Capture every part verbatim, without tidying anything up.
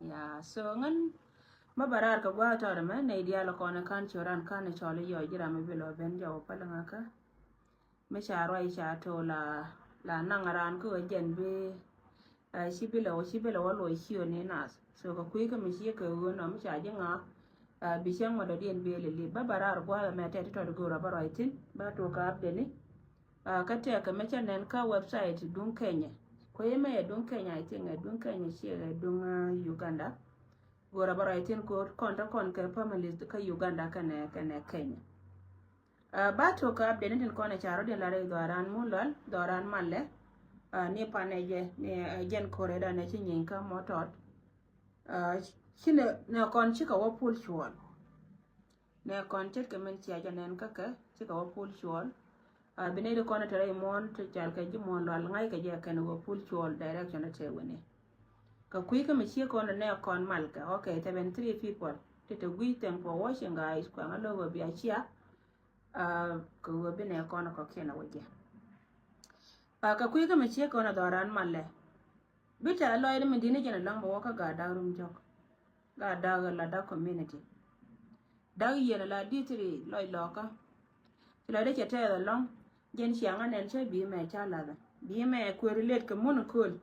Ya, so ŋän ma ba raar kɛ gua̱a̱th tɔɔrɛ mɛ nɛy diaal kɔn kan ci ran kan cɔl i̱ yɔc ji̱ ram mi bi lɔ ben jɔw päl ŋakä. Mi ca ruac ca to la, la naŋ ran kä ɣä jɛn bi, eh, ci bi lɛ wä, ci bi lɛ wä luɔc ci ɣä ni nath. So kɛ kui̱ kä mi ci kɛ ɣöö nɔ mi ca ji̱ ŋa̱a̱k, eh, bi cäŋ ma dɔ̱diɛn bi lɛ lip. Ba ba raar gua̱a̱th mɛ tɛt tɔt go̱o̱r a ba ruac thi̱n, ba tuɔk kɛ update ni. Ah, kä tɛk kɛ mɛ cä nɛn kä website duŋ Kenya. Kuɛ mɛ yɛ duŋ Kenya, I think ɛ duŋ Kenya ciɛ ɛ duŋ, ah, Uganda. Go̱o̱rä bä rɔy tin ko̱o̱t kɔn tä kɔn kɛ families kä Uganda kɛnɛ, kɛnɛ Kenya. Ah, ba tok kɛ update ni tin kɔn ɛ ca rɔ diɛn la rɛy dhɔran mun lɔl, dhɔran malɛ. Ah, ni panɛ jɛ, ni, ah, jɛn ko̱rɛ danɛ ci nyiny kä mɔ tɔt. Ah, ci nɛ, nɛ kɔn cikɛ wä pul cuɔl. Nɛ kɔn ce̱tkɛ min cia jɛ nɛn kä kɛ cikɛ wä pul cuɔl. Ah, bi nɛy di kɔn tɛrɛ imuɔn ti cal kɛ ji̱ muɔn lual ŋa̱c kɛ jɛ kɛn wä pul cuɔl direction tɛ wini. Kɛ kui̱ kä mi cie kɔn nɛ kɔn mal kɛ. Okay, seventy three people. Ti te gui̱, thank for watching, guys. Kuɛŋä lo̱k wä bia cia. Ah, kɛ wä bi nɛ kɔn kɔ kiɛn wä jɛ. Ah, kɛ kui̱ kä mi cie kɔn dhɔran malɛ. Bi tɛ lɔcdä mi di̱t ni jɛn ɛlɔ̱ŋ bɛ wä kä gaat dak rum jɔk. Gaat dak la dak community. Dak yieen la di̱t ri lɔc lɔkä. Ci lɔcdä cɛ tɛɛth ɛlɔ̱ŋ. Jɛn ciaŋä nɛn cä bi̱i̱ mɛ ca lathä. Bi̱i̱ mɛ kuëë relate kɛ mun köl.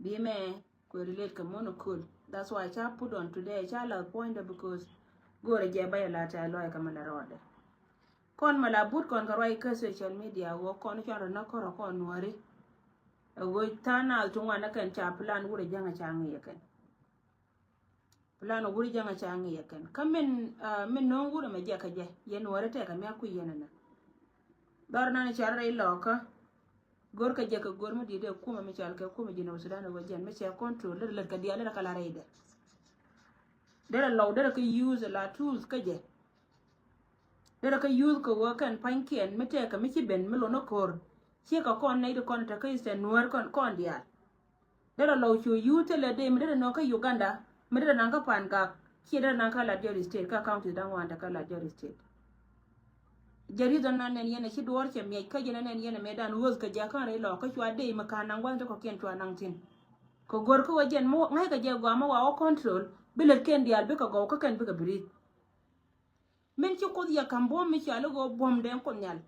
Bi̱i̱ mɛ kuëë relate kɛ mun köl. That's why ca put on today, ca lath puɔ̱nydä because go̱o̱rɛ jɛ ba yɛ la tɛ lɔc kɛ mi la rɔɔdɛ. Kɔn mɛ la but kɔn kɛ ruac kä social media wä kɔn cɔn rɔ na kɔrɔ kɔn nuɔri. Ɛ wä tha̱a̱ŋ naath ti ŋuan ɛ kɛn ca plan wurɛ jäŋ ɛ ca ŋi̱i̱ ɛ kɛn. Plan wurɛ jäŋ ɛ ca ŋi̱i̱ ɛ kɛn. Kä min, ah, min no̱o̱ŋ wurɛ mɛ jɛ kɛ jɛ. Yɛn nuɔri tɛkɛ mi a kui̱ yɛn ɛnɛ. Dhɔr nan car rɛy lɔkä. Go̱r kɛ jɛ kɛ go̱r mi di̱i̱t ɛ kumɛ mi cal kɛ kumɛ ji̱n ɛ wä Sudan ɛ wä jɛn mi cɛ control derɛ lät kɛ diaal derɛ kɛ la rɛydɛ. Derɛ lɔw derɛ kɛ use la tools kä jɛ. Derɛ kä youth kɛ wä kɛn pa̱nykiɛn mi tɛkɛ mi ci ben mi lon ɛ ko̱r. Ciɛ kɛ kɔn nɛy ti kɔn te kä Eastern Nuäär kɔn, kɔn diaal. Derɛ lɔw cu youth thilɛ dee mi derɛ nɔ kä Uganda, mi derɛ naŋ kä Pan Gak, ciɛ derɛ naŋ kä Lajor State, kä counties da̱ŋ wan te kä Lajor State. Jɛ reason nan nɛn yɛn ɛ ci duɔɔr cɛ miɛc kä jɛ nan nɛn yɛn ɛ mëëdan ɣöth kɛ jɛ kän rɛy lɔk kä cua dee mi ka̱n naŋ gua̱th ti kɔ̱kiɛn cua naŋ thi̱n. Kɛ go̱r kä wä jɛn mi ŋa̱ckɛ jɛ gɔaa mi wa wä control, bi lät kɛn diaal bikɛ gɔw kä kɛn bikɛ bi ri̱th. Min ci Kuoth yɛ ka̱m buɔ̱m mi cɔal i̱ ɣöö buɔ̱m den Kuoth Nhial.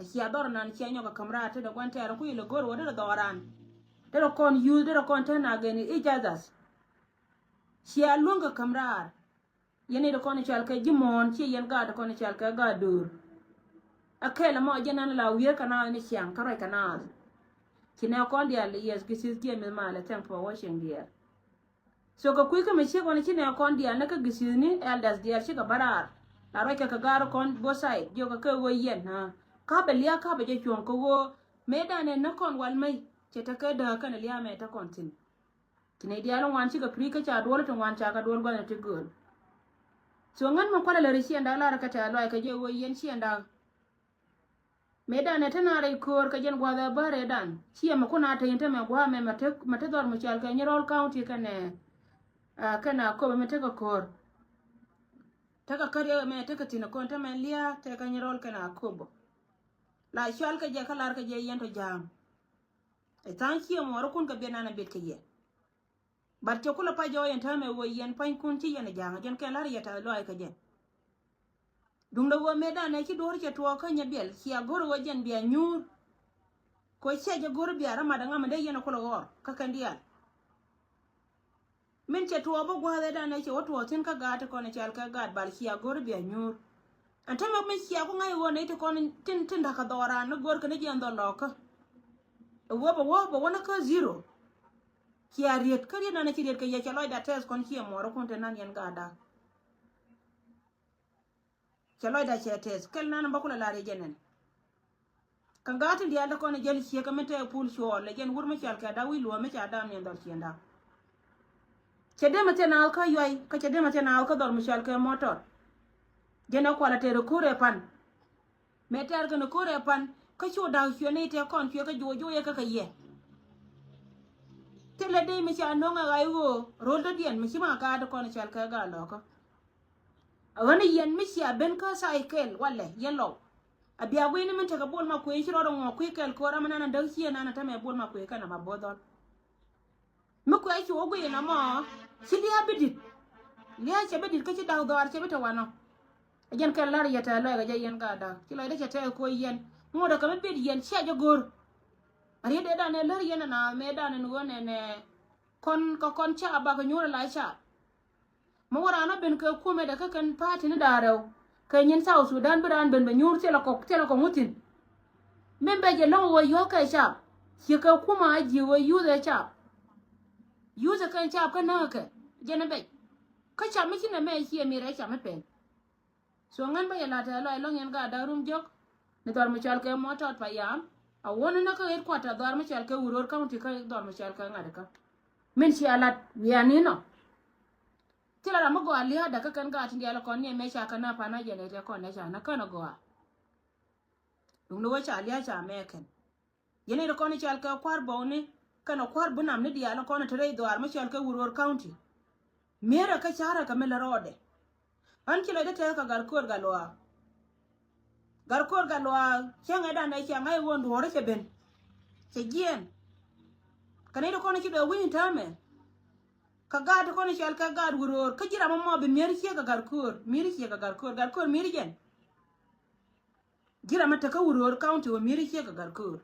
A cia dhɔr nan cia nyɔk a ka̱m raar tetdɛ gua̱n tɛɛr in ku yɛ lɛ go̱r wä derɛ dhɔran. Derɛ kɔn yuth, derɛ kɔn tɛn against each others. Cia luäŋ kɛ ka̱m raar. Yɛn i̱ de kɔn cɔal kɛ ji̱ muɔ̱ɔ̱n, ci yɛn gaat kɔn cɔal kɛ gaat do̱r. A kɛl ɛmɔ jɛ nan la wiee kɛ naath ni ciaŋ kä ruac kɛ naath. Ci nɛ kɔn diaal, yes, this is James Malɛ, thank for watching dear. So kɛ kui̱ kä mi ciek ɣɔn ci nɛ kɔn diaal ni kä githithni elders diaal cikɛ bä raar. La ruac kɛ kɛ gaar kɔn both side, jiök kɛ kɛ ɣöö yɛn, ha. Ka bɛ liak ka bɛ jɛ cuɔ̱ŋ kɛ ɣöö mëëdan ɛn ni kɔn wal mec, cɛ tekɛ dääk kɛnɛ lia̱a̱ mɛ te kɔn thi̱n. Ci nɛ diaal ŋuan cikɛ pi̱ri̱ kä ca duɔl ti ŋuan ca kɛ duɔl gua̱thni ti gööl. So ŋän mi kualɛ lär ciɛnda lar kɛ tɛ̈th lɔac kɛ jɛ ɣöö yɛn ciɛnda. Mëëdan ɛ te na rɛy köör kɛ jɛn gua̱a̱th ɛ bäär ëëdan. Ciɛ mɛ kun a te in te mɛ gua̱a̱ mɛ mɛ te, mɛ te dhɔr mi cɔal kɛ Nyirol County kɛnɛ, ah, kɛnɛ Akobo mɛ tekɛ köör. Tekɛ käriɛ mɛ tekɛ thi̱n ɛ kɔn te mɛ lia̱a̱ tekɛ Nyirol kɛnɛ Akobo. La cɔal kɛ jɛ kä lar kɛ jɛ yɛn tɔ ja̱a̱ŋ. Ɛ tha̱a̱ŋ ciɛ muɔɔrikun kɛ biɛt nan ɛ bet kɛ yɛ. But cɛ kulɛ pac jɔɔc ɛn täämɛ ɣöö yɛn pua̱nykun ci yɛn ɛ ja̱a̱ŋ, jɛn kɛn la̱r yɛ tɛ̈th lɔaac kä jɛn. Duundɛ ɣöö mëëdan ɛ ci duɔ̱ɔ̱r cɛ tuɔɔk kä nyɛ biɛl, cia go̱r ɣöö jɛn bia nyuur. Kɛ ɣöö cia jɛ go̱r bia rɔ mat ɛŋa mi dee yɛn ɛ kulɛ ɣɔr kä kɛn diaal. Min cɛ tuɔɔk bä gua̱a̱th ëëdan ɛ cɛ wä tuɔɔk thi̱n kä gaat ti kɔn ɛ cɔal kɛ gaat bal, cia go̱r bia nyuur. Ɛn täämɛ mi cia ku ŋa̱c ɣöö nɛy ti kɔn tin, tin da̱kä dhɔɔran ni go̱r kɛn jiɛn dhɔl lɔɔkä. Ɛ wä bɛ wä bɛ wä ni kä zero. Cia riet kä riet nan ci riet kɛ yɛ cɛ lɔcda tɛth kɔn ciɛ muɔɔrikun te nan yɛn gaat da̱k. Cɛ lɔcda cɛ tɛth kɛl nan bä kulɛ lar yɛ jɛ nɛn. Kɛ gaat tin diaal te kɔn jäl ciek kɛ min te pul cuɔɔl lɛ jɛn wur mi cɔal kɛ da̱k wi̱i̱ luɔ̱ɔ̱m mi ca da̱a̱m niɛn dhɔl ciɛn da̱k. Cɛ dee mi thiɛ naath kä yuay kä cɛ dee mi thiɛ naath kä dhɔl mi cɔal kɛ mɔtɔr. Jɛn ɛ kualɛ tɛr ko̱r ɛ pan. Mëë tɛ̈r kɛn ko̱r ɛ pan kä cu da̱k cuɛ nɛy tëë kɔn cuɛ kä juɔc juɔc ɛ kä kɛ yɛ. Thilɛ dee mi ca no̱ŋ ɛ ɣa̱c ɣöö ro̱l dɔ̱diɛn mi ci ma gaat kɔn cɔal kɛ gaat lɔ̱kä. Ɣän yɛn mi cia ben kä cycle walɛ yɛn lɔw. A bia gui̱ni min tekɛ bol ma kuëë ci rɔɔdɛ ŋuɔk kui̱ kɛl ko̱r ama nan a däk ciɛ nan a tämɛ bol ma kuëë kɛn ama bo̱o̱th dhɔl. Mi kuɛ ci wä guiy inɔ mɔ, ci lia̱a̱ bi di̱t. Lia̱a̱ cɛ bi di̱t kä ci da̱k dhɔaar cɛ bi te wanɔ. Ɛ jɛn kɛl la̱r yɛ tɛɛ lɔɛk ɛ jɛ yɛn gaat da̱k. Ci lɔcdä cɛ tɛɛth koc yɛn. Ŋotdɛ kɛ mi bit yɛn cia jɛ go̱r. A riet dee dan ɛ lär yɛn ɛna mɛ dan ɛn ɣöö nɛnɛ kɔn kɛ kɔn ca bak nyuur ala ca. Mi wä raan a ben kɛ kumɛ dɛ kä kɛn pa̱a̱tini da̱a̱ rɛw kɛ nyin South Sudan bi raan ben bɛ nyuur thilɛ kɔk thilɛ kɔk ŋuthin. Min bɛ jɛ lɔ̱ŋ wä yɔ̱ɔ̱k kɛ cap ciɛ kɛ kumɛ a ji̱ wä yuth ɛ cap. Yuth ɛ kɛn cap kä näk kɛ jɛn ɛ bɛc. Kä cap mi ci nɛ mɛ ciɛ mi rɛy cap mi pɛn. So ŋän bä yɛ la̱t ɛ lɔc lɔ̱ŋ yɛn gaat da̱k rum jɔk. Ni dhɔr mi cɔal kɛ mɔ tɔt pa yam a wä ni nä kä ɣet kuat a dhɔr mi cɔal kɛ Wuror County kä dhɔr mi cɔal kɛ ŋa̱t kä. Min cia lat wiani nɔ. Thilɛ ram mi gɔaa lia̱a̱dä kä kɛn gaat tin diaal kɔn ni ɛmɛ ca kɛn a pan a jɛn ɛ tɛ kɔn ɛ ca nä kän a gɔaa. Duŋni wä ca lia̱a̱ ca mɛ kɛn. Yɛn i̱ ti kɔn i̱ cɔal kɛ kua̱r bɔwni kɛnɛ kua̱r bunam ni diaal kɔn i̱ ti rɛy dhuaar mi cɔal kɛ Wuror County. Mi̱erɛ kä ca̱rɛ kɛ mi lɛ rɔɔdɛ. Ɣän ci lɔcdä tɛth kɛ Gatkuɔr Gatluaak. Gatkuɔr Gatluaak cäŋɛ dan ɛ cɛ ŋa̱c ɣöö duɔ̱ɔ̱rä cɛ ben. Cɛ jiɛɛn. Kɛ ni ti kɔn i̱ ci dɔɛ wi̱ny täämɛ. Kɛ gaat ti kɔn i̱ cɔal kɛ gaat Wuror kä ji̱ ram ɛmɔ bi mi̱er ciek kɛ Gatkuɔr mi̱er ciek kɛ Gatkuɔr Gatkuɔr mi̱er jɛn. Ji̱ ram mi tekä Wuror County wä mi̱ri ciek kɛ Gatkuɔr.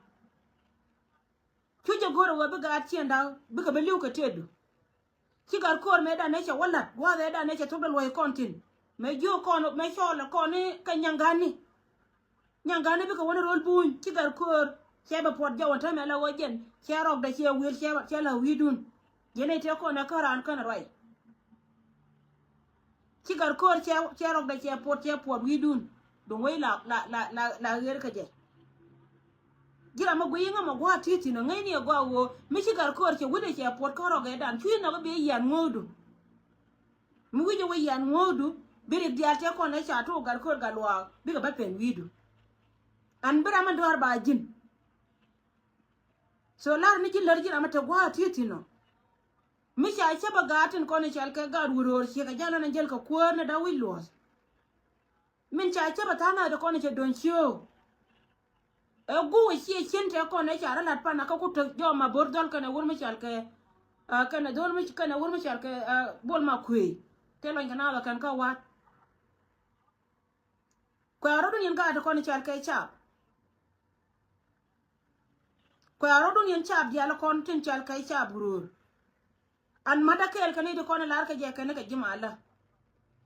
Cu jɛ go̱r ɛ wä bi gaat ciɛn da̱k bikɛ bi li̱w kɛ tëëdu. Ci Gatkuɔr mëë dan ëë cɛ wä la̱t gua̱a̱th ëë dan ëë cɛ thokdɛ luɔ̱c kɔn thi̱n. Mëë jiök kɔn mëë cɔɔl ɛ kɔn ni kɛ nyaŋ ga̱a̱ni. Nyaŋ ga̱a̱ni bikɛ wä ni ro̱l buny ci Gatkuɔr cɛ bɛ puɔt jɔw ɛn täämɛ la ɣöö jɛn cɛ rɔkdɛ cɛ wi̱i̱l cɛ la wi̱i̱dun. Jɛn ëë tëë kɔn ɛ kä raan kän ɛ ruac. Ci Gatkuɔr cɛ cɛ rɔkdɛ cɛ puɔt cɛ puɔt wi̱i̱dun. Duŋ wec la la la la la ɣer kä jɛ. Ji̱ ram mi guiy iŋä mɔ gua̱a̱ ti̱i̱ thi̱n ɔ ŋäcni ɛ gɔaa ɣöö mi ci Gatkuɔr cɛ wi̱cdɛ cɛ puɔt kä rɔkɛ dan cui̱ nhɔk i̱ bi yian ŋo̱o̱du. Mi wi̱c i̱ wä yian ŋo̱o̱du bi rik diaal cɛ kɔn lɛ ca tok Gatkuɔr Gatluaak bikɛ bä pɛn wi̱i̱du. An bi ram mi dɔ̱ɔ̱r ba ji̱n. So lar ni ji̱ lär ji̱ ram mi te gua̱a̱ ti̱i̱ thi̱n ɔ. Mi ca cä bä gaat tin kɔn i̱ cɔal kɛ gaat Wuror ciek kɛ jal ɣän ɛ jäl kɛ kuäär ni da̱ wi̱c luɔ̱ɔ̱th. Min ca cä bä tha̱a̱ŋ nath ti kɔn i̱ cɛ do̱ny cio̱o̱k. Ɛ guuk ɛ ciɛ cien tɛ kɔn ɛ ca rɔ la̱t pan akä ku tek jɔɔk ma bo̱r dhɔl kɛnɛ wur mi cɔal kɛ kɛnɛ dhol mi kɛnɛ wur mi cɔal kɛ bol ma kuëëc. Tëë lɔny kɛ naath ɛ kɛn kä wa̱a̱t. Kuɛ a rɔ̱dun yɛn gaat ti kɔn i̱ cɔal kɛ cap. Kuɛ a rɔ̱dun yɛn cap diaal kɔn tin cɔal kɛ cap Wuror. An ma̱t a kɛɛl kɛ ni ti kɔn i̱ lar kɛ jɛ kɛn ni kɛ ji̱ malä.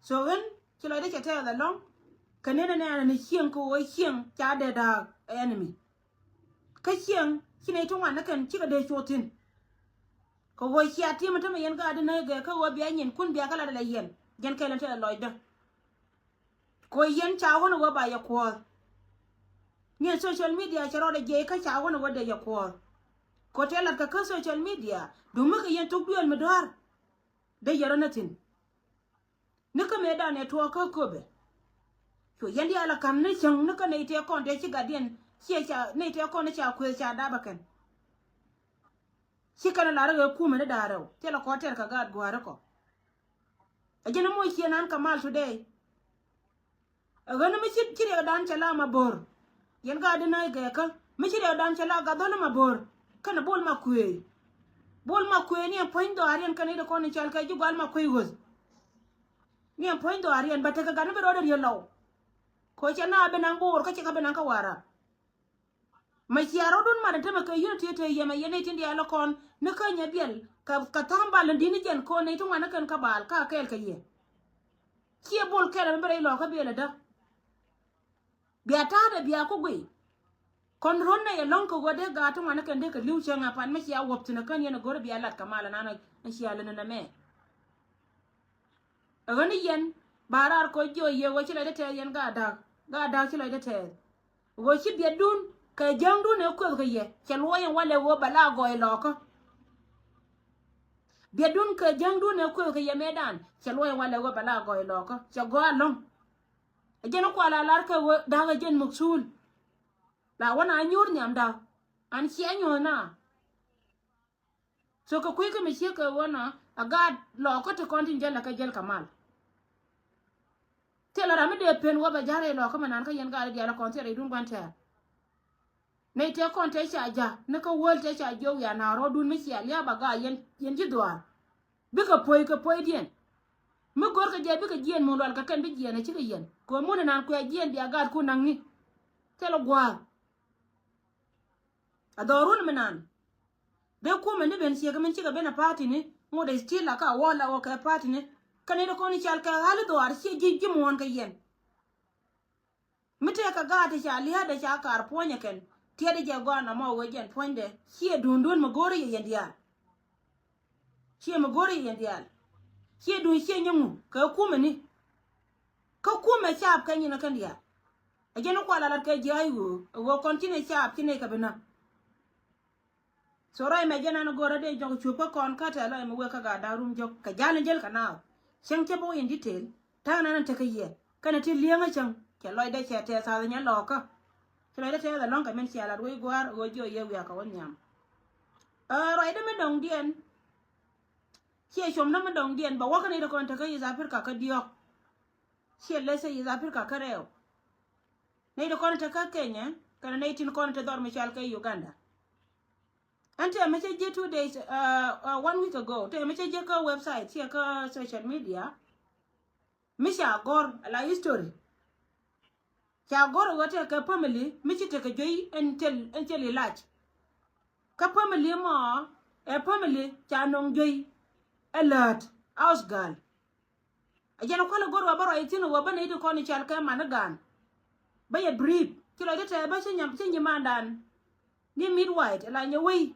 So ɣän ci lɔcdä cɛ tɛɛth ɛlɔ̱ŋ. Kɛ ni ni nɛɛnɛ ni cieŋ kɛ ɣöö cieŋ ca dee da̱a̱k enemy. Kä cieŋ ci nɛy ti ŋuan ni kɛn cikɛ dee cuɔth thi̱n. Kɛ ɣöö cia ti̱em tämɛ yɛn gaat di näk gɛ kä ɣöö bia nyinkun bia kä lat ala yɛn jɛn kɛl in te lɔcdä. Kɛ ɣöö yɛn ca ɣɔ̱n ɣöö ba yɛ kuɔ̱ɔ̱th. Ni social media cɛ rɔɔdɛ jiɛc kä ca ɣɔ̱n ɣöö dee yɛ kuɔ̱ɔ̱th. Kɛ ɣöö tëë latkɛ kä social media duŋ mi kɛ yɛn thok duëël mi dɔ̱a̱r. Dee yɛ rɔ näthin. Ni kä mëëdan ɛ tuɔɔk kä köpɛ. Cu yɛn diaal ɛ ka̱n ni cäŋ ni kä nɛy tëë kɔn tëë ci gatdiɛn ciɛ ca nɛy tëë kɔn ni ca kuëëth ca dap ɛ kɛn. Ci kɛn ɛ lar ɛ ɣöö kumɛ ni da̱a̱r rɛw thilɛ kɔn tɛr kɛ gaat gua̱a̱r ɛ kɔ. Ɛ jɛn ɛ moc ciɛ nan kɛ mal today. Ɛ ɣän mi ci ci riɛkdan cɛ la ma bo̱r. Yɛn ka di nööc gɛɛkä mi ci riɛkdan cɛ la gat dhɔl ma bo̱r. Kɛnɛ bol ma kuëëc. Bol ma kuëëc ni ɛn puɔ̱ny dhɔaariɛn kɛnɛ i̱ di kɔn in cɔal kɛ ji̱ gual ma kuëëc ɣöth. Ni ɛn puɔ̱ny dhɔaariɛn bɛ tekɛ gat ni bi rɔɔdɛ riet lɔw. Kɛ cɛ na bi naŋ bo̱r kä cɛ kä bi naŋ kä Warap. Mɛ cia rɔ̱dun mat ɛn tämɛ kɛ unity te yɛmɛ yɛn nɛy tin diaal ɛ kɔn ni kä nyɛ biɛl kɛ kɛ tha̱a̱ŋ bal in di̱t ni jɛn kɔn nɛy ti ŋuan ni kɛn kä bal ka kɛɛl kɛ yɛ. Ciɛ bol kɛl ɛmɛ bi rɛy lɔɔkä biɛl ɛdä. Bia ta̱a̱dɛ bia ku guiy. Kɔn ruɔ̱n nɛy ɛlɔ̱ŋ kɛ ɣöö dee gaat ti ŋuan ni kɛn dee kɛ li̱w cäŋ a pan mi cia wuɔ̱p thi̱n ɛ kän yɛn ɛ go̱rɛ bia lat kɛ mal ɛnan ɛ cia lät ɛn ɛmɛ. Ɛ ɣän i̱ yɛn ba raar kɔ jiɔ yɛ ɣöö ci lɔcdä tɛɛth yɛn gaat da̱a̱k gaat da̱a̱k ci lɔcdä tɛɛth. Ɣöö ci biɛtdun kɛ jäŋdun ëë kuëth kɛ yɛ cɛ luɔc ɛn walɛ ɣöö bɛ la gɔɔy lɔɔkä. Biɛtdun kɛ jäŋdun ëë kuëth kɛ yɛ mëëdan cɛ luɔc ɛn walɛ ɣöö bɛ la gɔɔy lɔɔkä cɛ gɔaa ɛlɔ̱ŋ. Ɛ jɛn ɛ kual a lar kɛ ɣöö da̱a̱k ɛ jɛn mukthul. La wä na nyuur nhiam da̱a̱k an ciɛ nyuɔ̱th na. So kɛ kui̱ kä mi ciek kɛ ɣöö na a gaat lɔɔkä ti kɔn tin jäl ɛ kɛ jäl kɛ mal. Thilɛ ram mi dee pen wä bɛ ja̱r rɛy lɔɔkä mɛ nan kä yɛn gaat diaal ɛ kɔn thilɛ rɛydun gua̱n tɛɛr. Nɛy tëë kɔn tëë ca ja̱ ni kä wäl tëë ca jiök ya na rɔɔdun mi cia lia̱a̱ ba gaa yɛn, yɛn ci dhuaar. Bikɛ po̱i kɛ po̱idiɛn. Mi go̱rkɛ jɛ bikɛ jiɛɛn mun lual kɛ kɛn bi jiɛɛn a cikɛ yɛn kɛ mun inan kuɛ jiɛɛn bia gaatkun naŋni. Thilɛ gua̱a̱th. A dhɔrun mi nan. Dee kumɛ ni ben ciek min cikɛ ben a party ni ŋot a still a ka wä la wä kɛ party ni. Kɛn ni di kɔn ical kɛ ɣali dhuaar ciɛ ji̱ ji̱ muɔ̱ɔ̱n kɛ yɛn. Mi tëëkɛ gaat ti ca lia̱a̱dɛ ca kar puɔ̱nyɛ kɛn tiɛtdɛ jɛ gɔaa nɔmɔ wee jɛn puɔ̱nydɛ. Ciɛ duundun mi go̱o̱rä yɛ yɛn diaal. Ciɛ mi go̱o̱rä yɛ yɛn diaal. Ciɛ duun ciɛ nyiŋu kɛ kumɛ ni. Kä kumɛ caap kɛ nyin kɛn diaal. Ɛ jɛn kual a lat kɛ jiaac ɣöö ɛ ɣöö kɔn cinɛ caap cinɛ kɛ bi näk. So rɔy mɛ jɛn an go̱rä dee jɔk cup kä kɔn kä tɛth lɔy mi wek kä gat da̱ŋ rum jɔk kɛ jal ni jäl kɛ naath. Cäŋ cä bä wä in detail ta̱a̱ŋ nan tekɛ yɛ kɛnɛ ti li̱eŋä cäŋ. Cɛ lɔcdɛ cɛ tɛth thath nyɛ lɔɔkä. Cɛ lɔcdɛ tɛth ɛlɔ̱ŋ kɛ min cia lat wec gua̱a̱r ɣöö jiɔ yɛ wiakä wä nhiam. Ɛ rɔydä mi dɔ̱ŋdiɛn. Ciɛ com nä mi dɔ̱ŋdiɛn bɛ wäkä ni ti kɔn tekä East Africa kä diɔ̱k. Ciɛ lɛsɛ East Africa kä rɛw. Nɛy ti kɔn tekä Kenya kɛnɛ nɛy tin kɔn te dhɔr mi cal kɛ Uganda. Ɛn tëë mɛ cä ji̱ two days, uh, uh, one week ago tëë mɛ cä ji̱ kä website ciɛ kä social media. Mi ca gɔr la history. Ca gɔr wä tëë kɛ family mi ci tekɛ juey ɛn thil ɛn thil ilac. Kä family mɔ ɛ family ca nɔŋ juey ɛ läät house girl. A jɛn kualɛ go̱r wä bä ruac thi̱n wä bä nɛy ti kɔn i̱ cal kɛ man i̱ gaan. Bä yɛ brief ci lɔcdä tɛɛ bä ci nyam ci nyimandan. Ni midwife la nyɛ wei.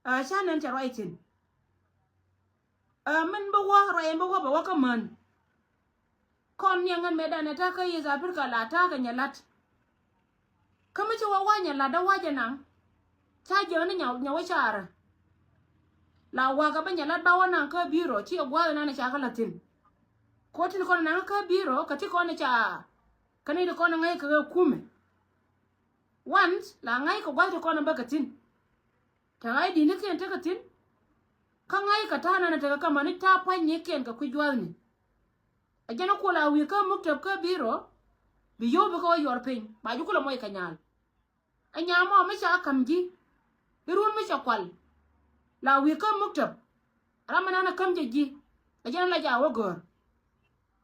A ca nɛn cɛ ruac thi̱n. A min bä wä ruac in bä wä bɛ wä kä män. Kɔn niɛŋ ɛn mɛtdan ɛ ta̱a̱ kä East Africa la ta̱a̱ kɛ nyɛ la̱t. Kä mi ci wä wa̱nyɛ la̱t dee wa̱cɛ naŋ. Ca jiäk ni nyɛ wä carɛ. La wa̱kä bä nyɛ la̱t ba wä naŋ kä bi̱i̱rɔ ci ɛ gua̱a̱th ɛnan ɛ ca kä la̱t thi̱n. Ko̱ tin kɔn naŋ kä bi̱i̱rɔ kä ti kɔn ɛ ca. Kä ni ti kɔn ɛ ŋäc kɛ ɣä kumɛ. Once la ŋa̱c kɛ gua̱th ti kɔn ɛ bä kɛ thi̱n. Te ɣa̱c di̱t ni kiɛn tekɛ thi̱n. Kä ŋa̱c kɛ ta̱a̱ nan ɛ tekɛ kä mäni ta̱a̱ pa̱ny ni kiɛn kɛ kui̱ jua̱thni. Ɛ jɛn ɛ kuɔl a wi̱i̱ kä muktäp kä bi̱i̱rɔ. Bi yio̱w bi kɛ wä yuɔr piny ba ji̱ kulɛ moc kɛ nyaal. Ɛ nyam ɔ mi ca ka̱m ji̱. I̱ run mi ca kual. La wi̱i̱ kä muktäp. Ram mi nan ɛ käm jɛ ji̱. Ɛ jɛn ɛ la ja wä gör.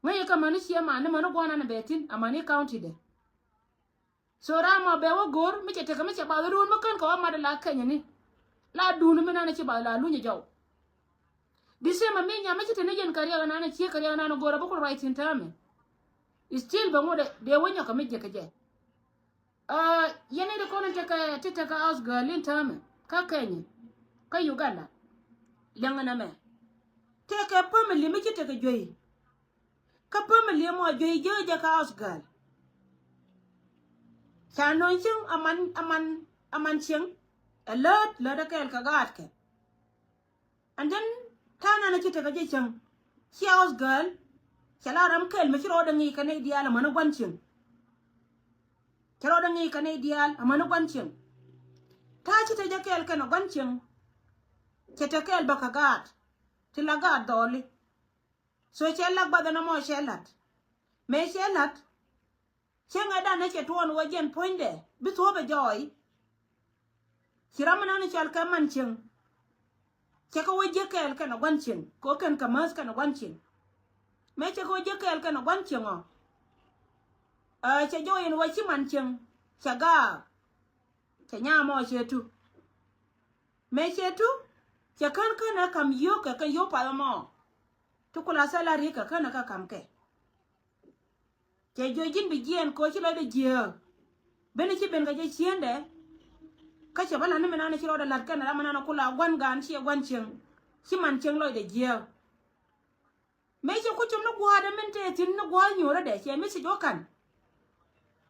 Ŋäcɛ kä mäni ciɛ man ni mäni gua̱n nan ɛ bɛ thi̱n amäni county dɛ. So ram ɔ bɛ wä go̱o̱r mi cɛ tekɛ mi cɛ bath ruun mi kän kɛ wä mat la kɛnyɛ ni. La duun mi nan ci bath la luny jɔw. Di sema mi nyam mi ci te ni jɛn kɛ riɛk nan ciek kɛ riɛk nan go̱o̱r a bä kul ruac thi̱n täämɛ. Still bɛ ŋut dee wä nyɔk kɛ mi jiɛk kɛ jɛ. Yɛn ni di kɔn in tekɛ ti tekɛ house girl in täämɛ kä kɛnyɛ kä Uganda. Liɛŋ in ɛmɛ tekɛ family mi ci tekɛ juey. Kä family mɔ juey jiö jɛ kä house girl. Ca nööny cieŋ aman aman aman cieŋ. Ɛ läät läät ɛ kɛɛl kɛ gaatkɛ. And then ta̱a̱ nan ɛ ci tekɛ jɛ cieŋ. Ci house girl. Cɛ la ram kɛɛl mi ci rɔɔdɛ ŋi̱i̱c kɛ nɛy diaal amäni gua̱n cieŋ. Cɛ rɔɔdɛ ŋi̱i̱c kɛ nɛy diaal amäni gua̱n cieŋ. Ta̱a̱ ci te jɛ kɛɛl kɛnɛ gua̱n cieŋ. Cɛ te kɛɛl bä kɛ gaat ti la gaat dhɔɔli. So cɛ lak bath ɛn ɛmɔ cɛ la̱t. Mëë cɛ la̱t. Cieŋ ɛ dan ɛ cɛ tuɔɔn wä jɛn puɔ̱nydɛ bi thuɔ̱ɔ̱p ɛ jɔɔy. Ci ram ɛnan cɔal kɛ man cieŋ. Cɛ kɛ wä jiäk kɛɛl kɛnɛ gua̱n cieŋ kɛ wä kɛn kɛ mäth kɛnɛ gua̱n cieŋ. Mëë cɛ kɛ wä jiäk kɛɛl kɛnɛ gua̱n cieŋ ɔ. Ɛ cɛ jɔɔy ɛn wä ci man cieŋ. Cɛ gaak. Cɛ nyam ɔ cɛ tu. Mëë cɛ tu. Cɛ kän känɛ kam yio̱o̱kɛ kɛ yio̱o̱k path ɛmɔ. Ti kula salary kɛ känɛ kä kam kɛ. Cɛ jiö ji̱n bi jiɛɛn kɛ ɣöö ci lɔcdɛ jiääk. Beni ci ben kɛ jɛ ciendɛ. Kä cɛ bä la̱t ni mi nan ci rɔɔdɛ la̱t kɛn ram mi nan kula gua̱n gaan ciɛ gua̱n cieŋ. Ci man cieŋ lɔcdɛ jiääk. Mëë cɛ ku com ni gua̱a̱dɛ min tëë thi̱n ni gua̱a̱th nyuurädɛ cɛ message wä ka̱n.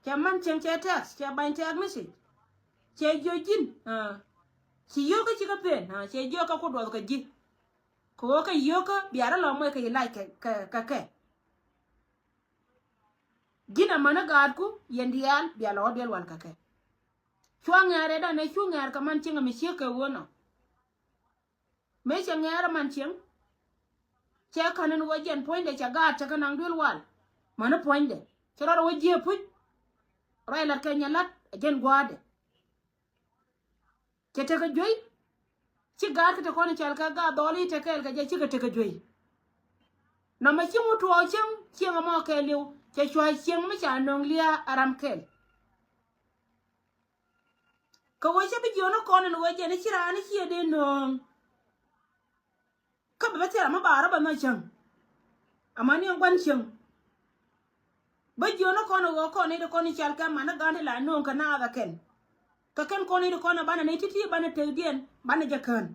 Cɛ man cieŋ cɛ text cɛ bany text message. Cɛ jiö ji̱n. Ci yio̱o̱kä ci kä pen cɛ jiö kä ku duɔth kä ji̱. Kɛ ɣöö kä yio̱o̱kä bia rɔ lɔ moc kɛ yi lac kɛ kɛ kɛ. Ji̱n amäni gaatku yɛn diaal bia lɔ wä duel wal kɛ kɛ. Cua ŋɛ̈r ɛ dan ɛ cu ŋɛ̈r kɛ man cieŋ mi ciek kɛ ɣöö nɔ. Mëë cɛ ŋɛ̈r ɛ man cieŋ. Cɛ ka̱n ɛn wä jɛn puɔ̱nydɛ cɛ gaat cɛ kɛ naŋ duel wal. Mäni puɔ̱nydɛ cɛ rɔɔdɛ wä jiee puc. Ruac la̱t kɛ nyɛ la̱t ɛ jɛn gua̱a̱dɛ. Cɛ tekɛ juey. Ci gaat kä te kɔn i̱ cɔal kɛ gaat dhɔɔl i̱ te kɛɛl kɛ jɛ cikɛ tekɛ juey. Nɔmɔ ci ŋut tuɔɔk cieŋ cieŋ ɛmɔ kɛɛliw cɛ cua cieŋ mi ca nööŋ lia̱a̱ a ram kɛl. Kɛ ɣöö cä bi jiɔni kɔn ɛn ɣöö jɛn i̱ ci raan i̱ ciɛ dee nööŋ. Kä bɛ bä thil ram mi ba rɔ bɛ nhɔk cäŋ. Amäni ɛn gua̱n cieŋ. Bä jiɔni kɔn ɛ ɣöö kɔn i̱ ti kɔn i̱ cɔal kɛ man i̱ ga̱a̱n ti la nööŋ kɛ naath ɛ kɛn. Kɛ kɛn kɔn i̱ ti kɔn ɛ banɛ ni ti̱ti̱ banɛ tekdiɛn banɛ jɛ kään.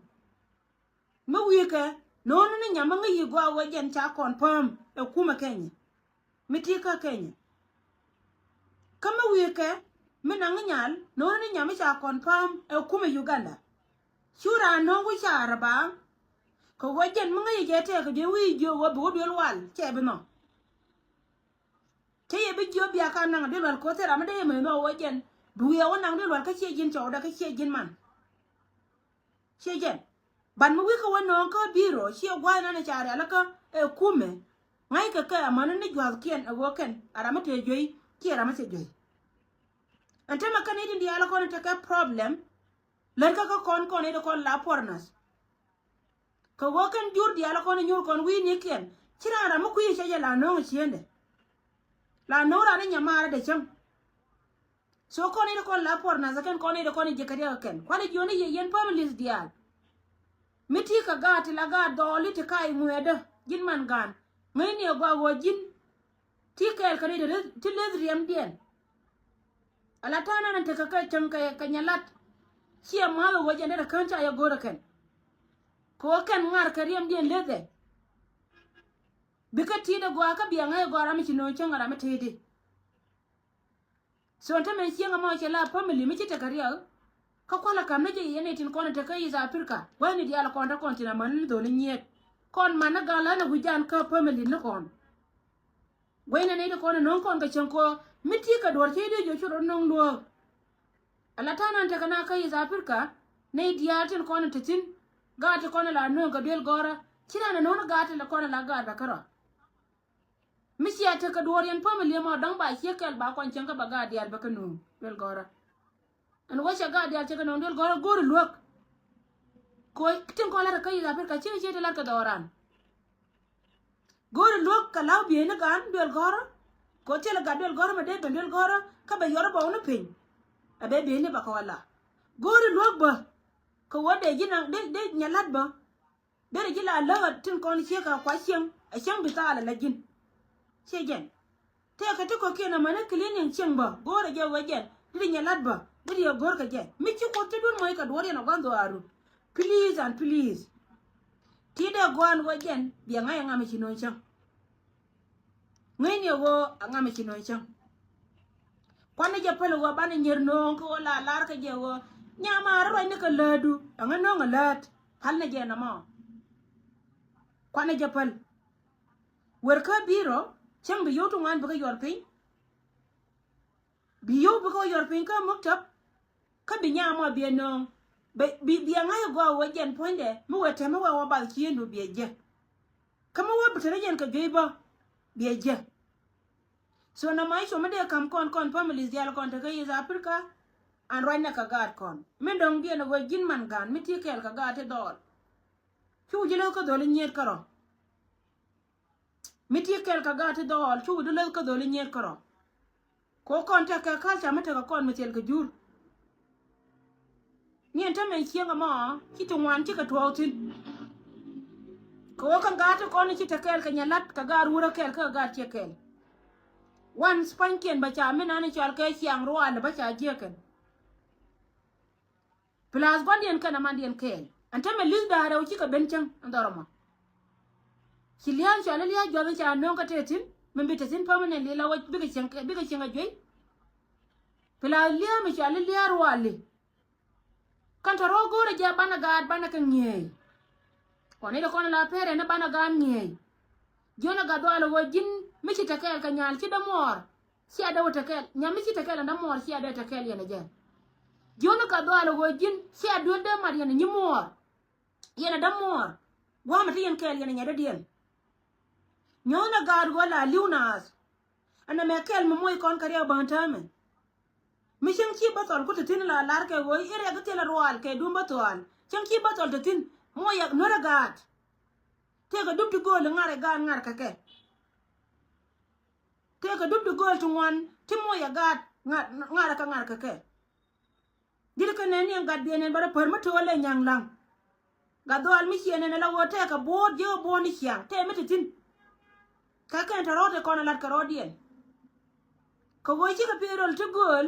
Mi wi̱i̱kɛ no̱o̱ni ni nyam mi ŋäc yi gɔaa ɣöö jɛn ca kɔn pääm ɛ kumɛ Kenya. Mi ti̱i̱ kä Kenya. Kä mi wi̱i̱kɛ mi naŋ nyal no̱o̱ni ni nyam mi ca kɔn pääm ɛ kumɛ Uganda. Cu raan no̱o̱ŋ wi̱c ca rɛ baaŋ. Kɛ ɣöö jɛn mi ŋäc yi jɛ tɛɛk kɛ ji̱ wi̱i̱ jiök ɣöö bi wä duel wal cɛ bi nhɔk. Cä yɛ bi jiök bia ka naŋ duel wal ko̱th thil ram mi dee yɛ mɛ nhɔk ɣöö jɛn bi wi̱i̱ ɛ wä naŋ duel wal kä ciɛ ji̱n cɔwdɛ kä ciɛ ji̱n man. Ciɛ jɛn ban mi wi̱i̱ kä wä nööŋ kä bi̱i̱ rɔ ciɛ gua̱a̱th nan ɛ ca rialikä ɛ kumɛ. Ŋa̱ckɛ kɛ amäni ni jua̱thkiɛn ɛ ɣöö kɛn a ram mi tëë juey kiɛ ram mi thil juey. Ɛn tämɛ kɛn i̱ tin diaal kɔn i̱ tekɛ problem. Lät kä kä kɔn kɔn i̱ ti kɔn la puɔr nath. Kɛ ɣöö kɛn jur diaal kɔn i̱ nyuur kɔn wi̱i̱ nikiɛn ci raan ram mi kui̱ i̱ cɛ jɛ la nööŋ i̱ ciendɛ. La nööŋ raan i̱ nyamaarä dee cäŋ. So kɔn i̱ ti kɔn la puɔr nath kɛn kɔn i̱ ti kɔn i̱ ji̱ kɛ riɛk kɛn kualɛ jiɔni yɛ yɛn families diaal. Mi ti kɛ gaat ti la gaat dhɔɔli ti ka i̱ ŋuɛɛdä ji̱n man gaan ŋäcni ɛ gɔaa ɣöö ji̱n ti kɛɛl kä ni ti leth riɛmdiɛn. Ala ta̱a̱ nan tekɛ kɛ cäŋ kɛ kɛ nyalat. Ciɛ ma̱a̱th ɛ ɣöö jɛn derɛ kään ca yɛ go̱rä kɛn. Kɛ ɣöö kɛn ŋa̱r kɛ riɛmdiɛn lethɛ. Bikɛ ti̱i̱t ɛ gɔaa kä biɛ ŋäc ɛ gɔaa ram mi ci nööŋ cäŋ ram mi ti̱i̱t i̱. So ɛn tämɛ cieŋ ɛmɔ cɛ la family mi ci tekɛ riɛk. Kä kualɛ ka̱m ni jɛ yɛn itin kɔn tekɛ East Africa gua̱thni diaal kɔn te kɔn tin amäni ni dholi nyiet. Kɔn man ni gal län ɛ wi̱c jan kä family ni kɔn. Gua̱thni ni ti kɔn ɛ no̱o̱ŋ kɔn kɛ cieŋ kɔ mi ti kɛ duɔ̱r cɛ i̱ dee jiɔ ci rɔ no̱o̱ŋ luɔ̱ɔ̱k. Ala ta̱a̱ nan tekɛ na kä East Africa ni diaal tin kɔn te thi̱n. Gaat ti kɔn la no̱o̱ŋ kɛ duel gɔ̱rä ci ran ɛ no̱o̱ŋ ni gaat ti la kɔn la gaat bɛ kärɔa. Mi cia tekɛ duɔ̱ɔ̱r yɛn family ɛmɔ dɔ̱ŋ ba ciek kɛl ba kɔn cieŋ kä ba gaat diaal bä kä nööŋ duel gɔ̱rä. Ɛn wä cɛ gaat diaal cɛ kɛ nööŋ duel gɔ̱rä go̱o̱ri luäk. Kɛ ɣöö tin kɔn la̱t kä East Africa cieŋ cie ti la̱t kɛ dhɔɔran. Go̱o̱ri luäk kɛ la̱w bieyni gaan duel gɔ̱rä. Kɛ ɣöö thilɛ gat duel gɔ̱rä mɛ dee ben duel gɔ̱rä kä bɛ yɔr bɔw ni piny. Ɛ bɛ bieyni bɛ kɛ wä la go̱o̱ri luäk bä. Kɛ ɣöö dee ji̱ naŋ dee dee nyɛ la̱t bä. Derɛ ji̱ la läk a tin kɔn ciek a kua cieŋ a cieŋ bi thaal a la ji̱n. Ciɛ jɛn tëëkɛ ti kɔ̱kiɛn amäni cleaning cieŋ bä go̱o̱rɛ jɛ wee jɛn. Derɛ nyɛ la̱t bä derɛ yɛ go̱o̱r kɛ jɛ mi ci Kuoth ti duun mɔc kɛ duɔ̱ɔ̱r yɛn a gua̱n dhɔaaru. Please and please. Ti dee gɔ̱a̱n wee jɛn biɛ ŋa̱c a ŋam a ci no̱o̱ŋ cäŋ. Ŋäcni ɛ ɣöö a ŋam a ci no̱o̱ŋ cäŋ. Kuanɛ jɛ päl ɛ ɣöö banɛ nyier no̱o̱ŋ kä ɣöö la lar kä jɛ ɣöö nyamaar ruacni kɛ läätdu ɛŋä no̱o̱ŋ ɛ läät. Päl ni jɛ nɔmɔ. Kuanɛ jɛ päl. Wer kä bi̱i̱ rɔ cäŋ bi yio̱w ti ŋuan bi kä yuɔr piny. Bi yio̱w bi kä yuɔr piny kä muktab. Kä bi nyamɔ biɛ nööŋ. Bi, bi, biɛ ŋa̱c ɛ gɔaa wee jɛn puɔ̱nydɛ mi wee tɛm mi wee wä bath ciëndu biɛ jiɛ. Kä mi wä bi te ni jɛn kɛ juey bä biɛ jiɛ. So nɔmɔ i̱ cuɔ̱mä dee ka̱m kɔn kɔn families diaal kɔn te kä East Africa. An ruacnɛ kɛ gaat kɔn mi dɔ̱ŋ diɛn ɛ ɣöö ji̱n man ga̱a̱n mi ti kɛɛl kɛ gaat ti dhɔɔl. Cu ji̱ lä kä dhɔl i̱ nyiet kärɔ̱. Mi ti kɛɛl kɛ gaat ti dhɔɔl cu wi̱du läth kä dholi nyiet kärɔ̱. Kɛ ɣöö kɔn tekɛ culture mi tekɛ kɔn mi thil kɛ jur. Ni ɛn tämɛ cieŋ ɛmɔ ci ti ŋuan cikɛ tuɔɔk thi̱n. Kɛ ɣöö kä gaat ti kɔn ci te kɛɛl kɛ nyɛ la̱t kɛ gaat wurä kɛɛl kä gaat ciɛ kɛɛl. Wan spankiɛn bä ca mi nani cɔal kɛ ciaŋ rual bä ca jiäkɛn. Plus gua̱ndiɛn kɛn amandiɛn kɛɛl. Ɛn tämɛ li̱th da̱a̱ rɛw cikɛ ben cäŋ ɛn dhɔr ɛmɔ. Ci lia̱a̱ cɔal i̱ lia̱a̱ juath in ca nööŋ kä tëë thi̱n min bi te thi̱n permanently la wec bikɛ cieŋ, bikɛ cieŋ a juey. Plus lia̱a̱ mi cɔal i̱ lia̱a̱ ruali. Kɛn tɔ̱ rɔ̱ go̱o̱rɛ jɛ banɛ gaat banɛ kɛ ŋi̱eec. Kɔn i̱ dee kɔn la pɛrɛ ni banɛ gaat ŋi̱eec. Jiön ɛ gat dhuaal ɛ ɣöö ji̱n mi ci te kɛɛl kɛ nyal ci dämuɔɔr. Cia dee wä te kɛɛl nyam mi ci te kɛɛl ɛn dämuɔɔr cia dee te kɛɛl yɛn ɛ jɛ. Jiön ɛ gat dhuaal ɛ ɣöö ji̱n cia duel dee mat yɛn ɛ nyimuɔɔr. Yɛn ɛ dämuɔɔr gua̱a̱mɛ te yɛn kɛɛl yɛn ɛ nyɛdädiɛn. Nyuɔ̱thni gaat ɣöö la li̱w naath. Ɛn ɛmɛ kɛl mi moc kɔn kɛ riɛk bäŋ täämɛ. Mi cäŋ ci bä thɔl ku te thi̱n la lar kɛ ɣöö i̱ riɛk i̱ thilɛ ruaal kɛ duŋ bä thuaal. Cäŋ ci bä thɔl te thi̱n muɔyɛ nuärä gaat. Tëëkɛ dup ti gööl i̱ ŋa̱r ɛ gaat ŋa̱r kɛ kɛ. Tëëkɛ dup ti gööl ti ŋuan ti muɔyɛ gaat ŋa̱r ɛ kɛ ŋa̱r kɛ kɛ. Ji̱n kɛ nɛn ni ɛn gat biɛn ɛn bä rɔ pär mi to̱o̱l ɛ nyaŋ laŋ. Gat dhɔaal mi ciɛ nɛn ɛ la ɣöö tɛɛkɛ bo̱o̱r ji̱ ɣä bo̱o̱r ni ciaŋ tɛɛ mi te thi̱n. Kä kɛn te rɔ̱ɔ̱t ɛ kɔn ɛ la̱t kɛ rɔ̱ɔ̱diɛn. Kɛ ɣöö cikɛ pi̱i̱ röl ti gööl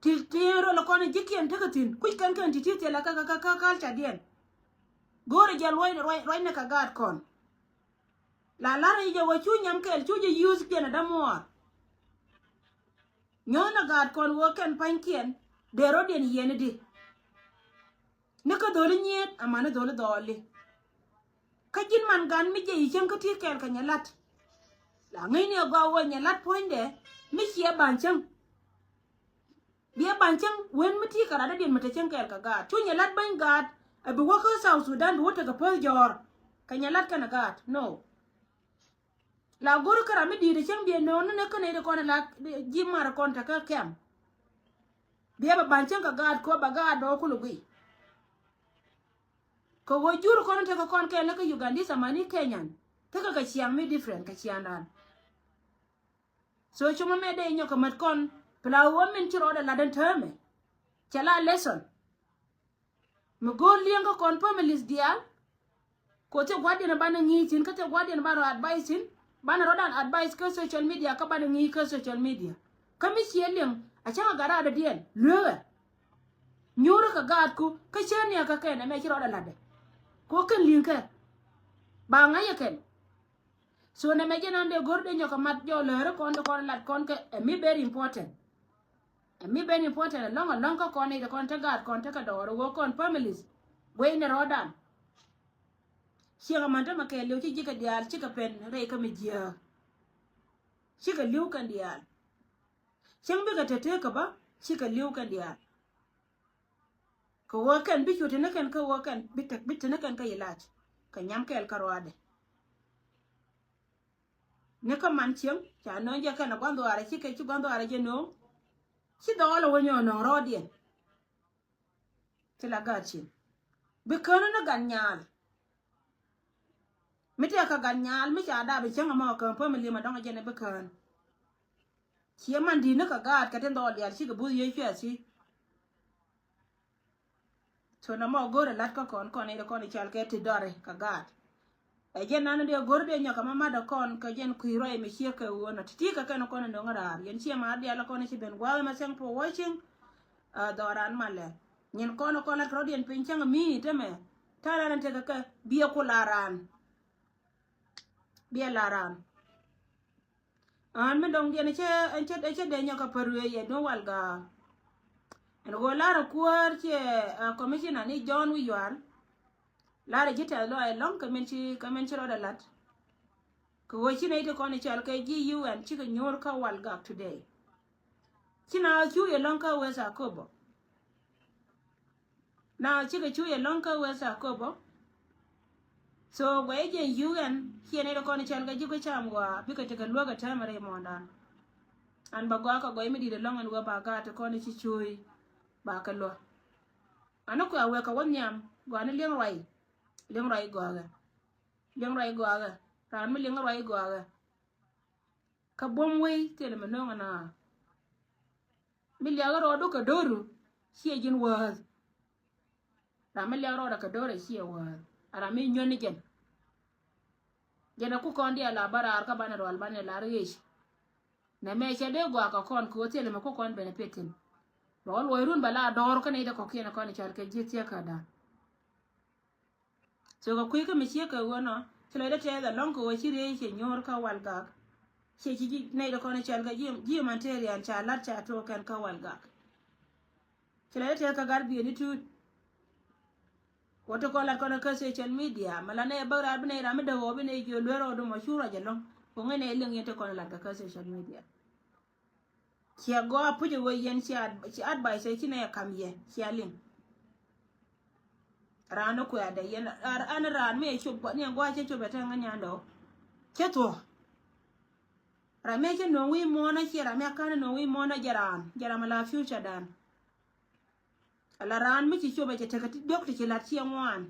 ti ti röl ɛ kɔn ɛ ji̱kiɛn tekɛ thi̱n kuc kɛn kɛn ti ti thilɛ kä kä kä kä culture diɛn. Go̱o̱rɛ jɛ ruac ruac ruacnɛ kɛ gaat kɔn. La la̱rä ji̱ jɛ ɣöö cu nyam kɛɛl cu jɛ use kiɛn ɛ dämuɔɔr. Nyɔ̱ɔ̱n ɛ gaat kɔn ɣöö kɛn pa̱nykiɛn dee rɔ̱diɛn yiɛn i̱di. Ni kä dho̱li nyiet amäni dho̱li dhɔɔli. Kä ji̱n man gan mi jiɛc i̱ cäŋ kä ti kɛɛl kɛ nyɛ la̱t. La ŋäcni ɛ gɔaa ɣöö nyɛ la̱t puɔ̱nydɛ mi ciɛ ba̱ny cäŋ. Biɛ ba̱ny cäŋ wen mi ti kɛ rat dädiɛn mi te cäŋ kɛɛl kɛ gaat cu nyɛ la̱t bäny gaat. Ɛ bi wä kä South Sudan bi wä tekɛ päth jɔ̱ɔ̱r. Kɛ nyɛ la̱t kɛnɛ gaat no. La go̱ri kä ram mi di̱i̱t cäŋ biɛ no̱o̱ŋ ni nɛ kä nɛy ti kɔn la ji̱ mar kɔn te kä kɛm. Biɛ bɛ ba̱ny cäŋ kɛ gaat kɔ bɛ gaat dɔɔk kul guiy. Kɛ ɣöö jur kɔn tekɛ kɔn kɛn ni kä Ugandese amäni Kenyan. Tekɛ kɛ ciaŋ mi different kɛ ciaŋdan. So cumä mɛ dee nyɔk kɛ mät kɔn pla ɣöö min ci rɔɔdɛ lat ɛn täämɛ. Cɛ la lesson. Mi go̱o̱r li̱eŋ kä kɔn families diaal. Ko thil gua̱diɛn banɛ ŋi̱i̱c thi̱n kä thil gua̱diɛn banɛ rɔ advice thi̱n. Banɛ rɔ̱dan advice kä social media kä banɛ ŋi̱i̱c kä social media. Kä mi ciɛ li̱eŋ a cäŋ a gat raadädiɛn lueekɛ. Nyuurä kɛ gaatku kä cä niɛk kä kɛn ɛmɛ ci rɔɔdɛ latdɛ. Ko kɛn li̱eŋkɛ ba ŋa̱c ɛ kɛn. So nɛmɛ jɛn an dee go̱r dee nyɔk kɛ mat jɔɔk läärä kɔn ti kɔn lat kɔn kɛ ɛ mi very important. Ɛ mi very important ɛlɔ̱ŋ ɛlɔ̱ŋ kä kɔn i̱ ti kɔn te gaat kɔn te kɛ dɔɔr ɛ ɣöö kɔn families. Guɛy ni rɔɔdan. Ciek amäni tämɛ kɛɛliw ci ji̱ kɛ diaal cikɛ pɛn rɛy kä mi jiääk. Cikɛ li̱w kɛn diaal. Cäŋ bikɛ te tëëk kä bä cikɛ li̱w kɛn diaal. Kɛ ɣöö kɛn bi cu te ni kɛn kä ɣöö kɛn bi te bi te ni kɛn kä ilac. Kɛ nyam kɛɛl kä ruaadɛ. Ni kä man cieŋ ca nööŋ jɛ kɛn a gua̱n dhuaarɛ cikɛ ci gua̱n dhuaarɛ jɛ nööŋ. Ci dhɔɔl a wä nyɔɔn nööŋ rɔɔdiɛn. Ti la gaat cin bi kään ni gat nyaal. Mi tɛk kɛ gat nyaal mi ca dap i̱ cäŋ ɛmɔ kään pämi li̱em a dɔ̱ŋ a jɛn ɛ bi kään. Ciɛ man di̱t ni kɛ gaat kɛ tin dhɔɔl diaal cikɛ buth yee cuɛ thi̱. So nɔmɔ go̱o̱rɛ la̱t kä kɔn kɔn i̱ kɔn i̱ cal kɛ ti dɔri kɛ gaat. Ɛ jɛn nan dee go̱r dee nyɔk kɛ ma mat ɛ kɔn kɛ jɛn kui̱ ruac mi ciek kɛ ɣöö nɔ ti̱ti̱ kɛ kɛn kɔn i̱ no̱ŋ raar yɛn ciɛ ma dial kɔn i̱ ci ben gua̱a̱th ma thank for watching. Ɛ dhɔran malɛ nyin kɔn i̱ kɔn lat kɛ rɔ̱diɛn piny cäŋ mi tämɛ ta̱a̱ ran in tekɛ kɛ biɛ ku la ran. Biɛ la ran. An mi dɔŋ diɛn cɛ cɛ cɛ dee nyɔk a pär wee yɛ duŋ wal gaa. Ɛn ɣöö lar a kuäär cɛ commissioner ni John Wi̱i̱ Yual. Lar a ji̱ tɛth lɔaac ɛlɔ̱ŋ kɛ min ci kɛ min ci rɔɔdɛ la̱t. Kɛ ɣöö ci nɛy ti kɔn i̱ cɔal kɛ ji̱ U N cikɛ nyuur kä wal gak today. Ci na cu yɛ lɔ̱ŋ kä West Akobo. Na cikɛ cu yɛ lɔ̱ŋ kä West Akobo. So guɛy jɛ U N ciɛ nɛy ti kɔn i̱ cɔal kɛ ji̱ gui̱ cam gɔaa bikɛ tekɛ luäk ɛ täämɛ rɛy muɔ̱ɔ̱ndan. An ba gɔaa kɛ guɛy mi di̱i̱t ɛlɔ̱ŋ ɛn ɣöö ba gaat ti kɔn i̱ ci cuuy ba kɛ luäk. An i̱ kuɛ a wek kɛ wä nhiam gɔaa ni liɛŋ ruac. Liɛŋ ruac gɔaa kɛ. Liɛŋ ruac gɔaa kɛ. Raan mi liɛŋ ruac gɔaa kɛ. Kä buɔ̱m wei thilɛ mi no̱o̱ŋ ɛn a mi liak rɔɔdu kɛ do̱ru. Ciɛ ji̱n wäth. Ram mi liak rɔɔdɛ kɛ do̱rɛ ciɛ wäth. A ram mi nyuäni jɛn. Jɛn a ku kɔn diaal a bä raar kä banɛ rual banɛ lar ɣec. Nɛ mɛ cɛ dee gɔaa kɛ kɔn kɛ ɣöö thilɛ mi ku kɔn benɛ piɛthin. Bɛ wä luɔc run bɛ la dɔɔr kä nɛy dee kɔ̱kiɛn kɔn i̱ cɔal kɛ ji̱ thiäk kä da̱a̱n. So kɛ kui̱ kä mi ciek kɛ ɣöö nɔ ci lɔcdä tɛth ɛlɔ̱ŋ kɛ ɣöö ci riey ci nyuur kä wal gak. Ciɛ ci ji̱ nɛy dee kɔn i̱ cɔal kɛ ji̱ humanitarian ca la̱t ca tuɔɔk kɛn kä wal gak. Ci lɔcdä tɛth kä gar bieni tuut. Wä ti kɔn lat kɔn kä social media mɛ la nɛy bäk raar bi nɛy ram mi dee ɣɔɔ bi nɛy jiö luer ɣɔɔ dum ɔ cu ruac ɛlɔ̱ŋ. Wä ŋäc nɛy liŋ yɛn ti kɔn lat kɛ kä social media. Ciɛ gɔaa puc ɛ wee yɛn ci advice ci nɛ yɛ kam yɛ cia liŋ. Raan ni kuɛ adɛ yɛn an raan mi ɛ cop ni ɛ gua̱a̱c cɛ cop ɛ tɛŋ ŋä nyandɛ ɔ cɛ thuɔ̱k. Ram mi cɛ nöŋ wi̱i̱ muɔ̱ɔ̱n a ciɛ ram mi a ka̱n nöŋ wi̱i̱ muɔ̱ɔ̱n a jɛ raan, jɛ ram a la future dan. Ala raan mi ci cop a cɛ tekɛ ti diɔ̱k ti ci lat ciɛ ŋuan.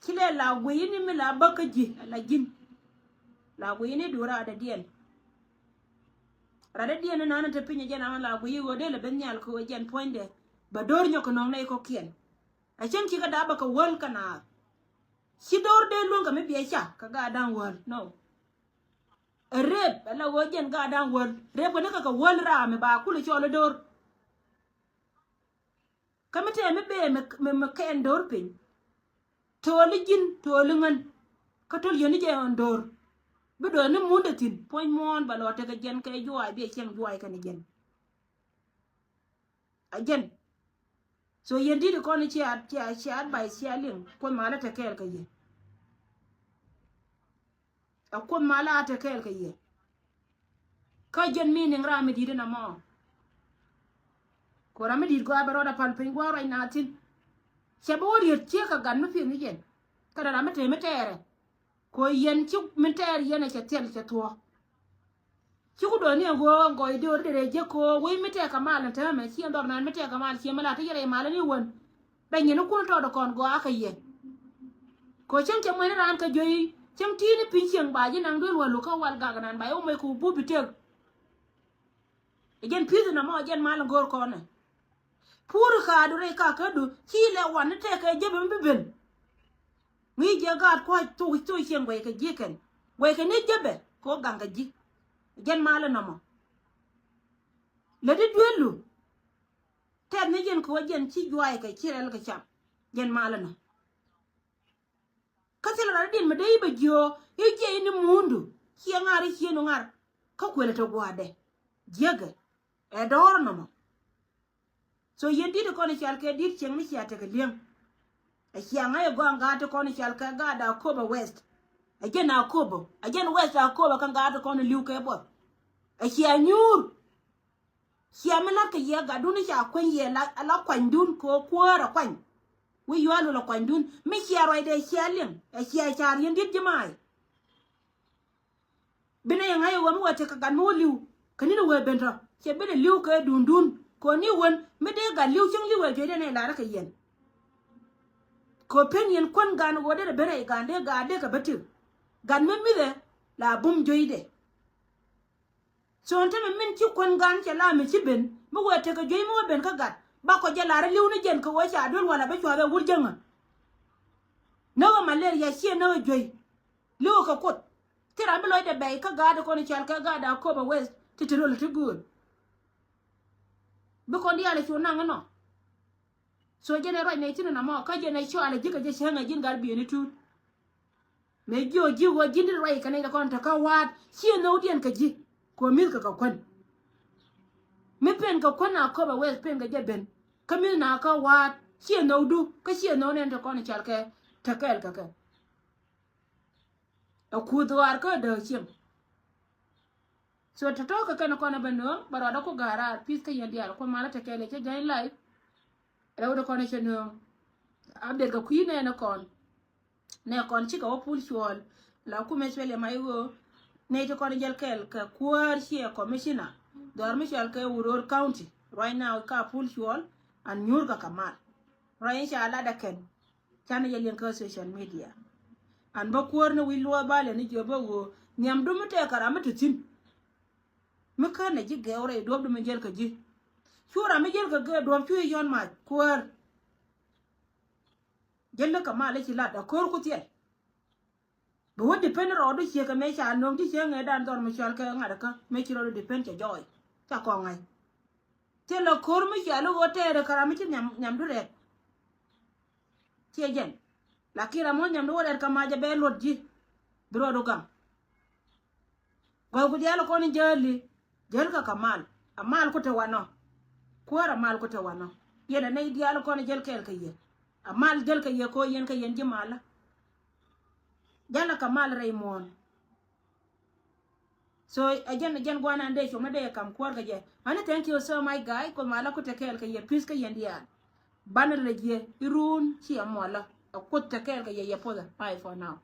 Ci lɛ la guiy ni mi la bäk kä ji̱ ala ji̱n. La guiy ni duɔ̱ɔ̱r radɛ diɛn. Radɛ diɛn ni nan te piny a jɛ ram la guiy ɣöö dee lɛ ben nhial kɛ ɣöö jɛn puɔ̱nydɛ bɛ do̱r nyɔk kɛ nöŋ nɛy kɔ̱kiɛn. A cäŋ ci kɛ da̱a̱ bä kɛ wäl kɛ naath. Ci do̱r dee luäŋ kɛ mi biɛ ca kɛ gaat da̱ŋ wäl. No. Ɛ rep ɛ la ɣöö jɛn gaat da̱ŋ wäl. Rep kɛ ni kɛ kɛ wäl raam mi ba kulɛ cɔl i̱ do̱r. Kä mi tɛɛ mi bee mi, mi, mi kɛn do̱r piny. To̱o̱li ji̱n, to̱o̱li ŋän. Kä to̱l yäni jɛ ɣän do̱r. Bi do̱r ni mundɛ thi̱n, puɔ̱ny muɔ̱ɔ̱n ba lɔ tekɛ jɛn kɛ juaay, biɛ cieŋ juaay kɛn jɛn. A jɛn. So yɛn di̱t kɔn cia, cia, cia advice cia liŋ, Kuoth malä te kɛɛl kɛ yɛ. A Kuoth malä a te kɛɛl kɛ yɛ. Kä jɛn mi niŋ ram mi di̱t inɔ mɔ. Ko ram mi di̱t gɔaa bɛ rɔɔdɛ pal piny gua̱a̱r ruac na thi̱n. Cɛ bi wä riet ciek kɛ gat mi pi̱th ni jɛn. Kä dee ram mi te mi tɛɛrɛ. Ko yɛn ci min tɛɛr yɛn a cɛ thil cɛ thuɔ̱k. Ci ku dɔ̱ni ɛn ɣöö ɛn gɔɔy dee ɣöö ri dee rɛy jiäk kɛ ɣöö wec mi tɛɛk kɛ mal ɛn täämɛ ci ɛn dhɔr naan mi tɛɛk kɛ mal ciɛ mi la ti yɛ rɛy mal ɛn i̱ wän. Bɛ nyin ikun tɔɔt kɔn gɔaa kɛ yɛ. Kɛ cäŋ cɛ muɛni raan kɛ juey cäŋ ti̱i̱ni pi̱ny cieŋ ba ji̱ naŋ duel wälu kä wal gak naan ba i̱ wä mec kɛ wä bup itek. Ɛ jɛn pi̱th nɔmɔ ɛ jɛn mal in go̱o̱r kɔnɛ. Pur kaadu rɛy kakädu ci lɛ wan ni tɛkɛ jepɛ mi bi ben. Ŋi̱i̱c jɛ gaat kua̱c thok thok cieŋ guɛy kɛ ji̱ kɛn guɛy kɛ ni jepɛ kɛ wä gaŋ kɛ ji̱. Jɛn malä nɔmɔ. Lɛ di duelu. Tɛth ni jɛn kɛ wä jɛn ci juaay kɛ ci rɛl kɛ cap. Jɛn malä nɔ. Kä thilɛ rat diɛn mi dee i̱ bɛ jiö i̱ jiɛ i̱ ni muundu ciɛ ŋa̱r i̱ ciënu ŋa̱r. Kä kuëlɛ te gua̱a̱dɛ jiäkɛ ɛ dɔɔr nɔmɔ. So yɛn di̱t kɔn i̱ cal kɛ di̱t cieŋ mi cia tekɛ li̱eŋ. Ɛ cia ŋa̱c ɛ gɔaa ŋa̱a̱t ti kɔn i̱ cal kɛ gaat Akobo West. Ɛ jɛn Akobo ɛ jɛn West Akobo kä ŋa̱a̱t ti kɔn i̱ li̱w kɛ buɔth. Ɛ cia nyuur. Cia mi la̱t kɛ yɛ gatdun i̱ ca kuany yɛ la, la kuanydun kɛ ɣöö kuäär ɛ kuany. Wi̱i̱ yual wä la kuanydun mi cia ruacdɛ cia liŋ ɛ cia car yɛn di̱t ji̱ ma̱a̱c. Bi nɛ yɛ ŋa̱c ɛ ɣöö mi wä tekɛ gat mi wä li̱w kɛ ni̱n ɛ wee ben tɔ cɛ ben ɛ li̱w kɛ duundun kɛ ɣöö ni wän mi dee gat li̱w cäŋ li̱w ɛ juecdɛ nɛ la̱rä kɛ yɛn. Kɛ ɣöö pen yɛn kuän gan ɣöö derɛ ben rɛy gan dee gat dee kɛ bä tik. Gat mi mithɛ la bum juecdɛ. Thon tämɛ min ci kuän gan cɛ la mi ci ben mi wee tekɛ juey mi wee ben kä gat bakɔ jɛ lar li̱w ni jɛn kɛ wee ca duel wala bi cuath ɛ wur jäŋä. Näk ɛ malaria ciɛ näk ɛ juey. Li̱w ɛ kɛ kuoth. Thil ram bi lɔcdɛ bɛy kä gaat kɔn cɔal kɛ gaat Akobo West ti ti rol ti gööl. Bi kɔn diaal ɛ cu naŋ inɔ. So jɛn ɛ ruac nɛ ci ni namɔ kä jɛn ɛ cɔal ɛ ji̱ kɛ jɛ cäŋ ɛ ji̱n gat bieni tuut. Mëë jiök ji̱ ɣöö ji̱n dit ruac kɛ nɛy ti kɔn te kä wa̱a̱t ciɛ nhökdiɛn kɛ ji̱. Kɛ ɣöö mi̱th kɛ kɛ kuän. Mi pen kɛ kuän Akobo West pen kɛ jɛ ben. Kä mi̱th na kä wa̱a̱t ciɛ nhökdu kä ciɛ nhökdiɛn ti kɔn cɔal kɛ te kɛɛl kɛ kɛ. Ɛ kuth ɣaar kä dääk cieŋ. So tɔ̱tɔ̱ kɛ kɛn kɔn ɛ bä nööŋ bɛ rɔɔdä ku ga̱a̱r raar pi̱th kä yɛn diaal kuɔn malä te kɛɛl ɛ cä ja̱ny live. Rɛw di kɔn ɛ cɛ nööŋ. A ber kɛ kui̱ nɛɛnɛ kɔn. Nɛ kɔn cikɛ wä pul cuɔl la kumɛ cuɛl yɛ mac ɣöö nɛ ti kɔn jäl kɛɛl kɛ kuäär ciɛ commissioner dhɔr mi cɔal kɛ Uror County. Right now ka pul cuɔl an nyuur kɛ kɛ mal. Right in ca lat ɛ kɛn. Canɛ jɛ liɛŋ kä social media. An bä kuäär ni wi̱c luɔɔth ba lɛ ni jiɔ bä ɣöö nhiamdu mi tɛk kɛ ram mi ti thi̱n. Mi känɛ ji̱ gɛɛw rɛy duɔ̱pdu mi jäl kɛ ji̱. Cu ram mi jäl kɛ gɛɛw duɔ̱p cu i̱ yɔ̱n mac kuäär. Jäl ni kɛ mal i̱ ci lat a ko̱r ku thiɛl. Bi wä depend rɔɔdu ciek kɛ mëë ca nöŋ ji̱ cieŋ ëëdan dhɔr mi cɔal kɛ ŋa̱t kä mëë ci rɔɔdu depend cɛ jɔɔy. Ca kɔŋ ŋa̱c. Thilɛ ko̱r mi cɔal i̱ ɣöö tɛɛrɛ kɛ ram mi ci nhiam, nhiamdu rɛɛt. Ciɛ jɛn. Lakin ram mi wä nhiamdu wä rɛɛt kɛ mac ɛ bɛ luɔt ji̱. Bi rɔɔdu gaŋ. Gɔ̱a̱k ku diaal kɔn in jäli. Jäl kɛ kɛ mal. A mal ku te wanɔ. Kuäär a mal ku te wanɔ. Yɛn a nɛy diaal kɔn in jäl kɛɛl kɛ yɛ. A mal jäl kɛ yɛ kɛ ɣöö yɛn kɛ yɛn ji̱ malä. Jalɛ kɛ mal rɛy muɔ̱ɔ̱n. So ɛ jɛn, ɛ jɛn guanan dee com ni dee kam kuäär kɛ jɛ. Ani thank you so much guy. Kuoth malä ku te kɛɛl kɛ yɛ pi̱th kä yɛn diaal. Banɛ lɛ jiɛ iruun ci ɛ muɔlä. Ɛ kuoth te kɛɛl kɛ yɛ yɛ puɔthɛ. Bye for now.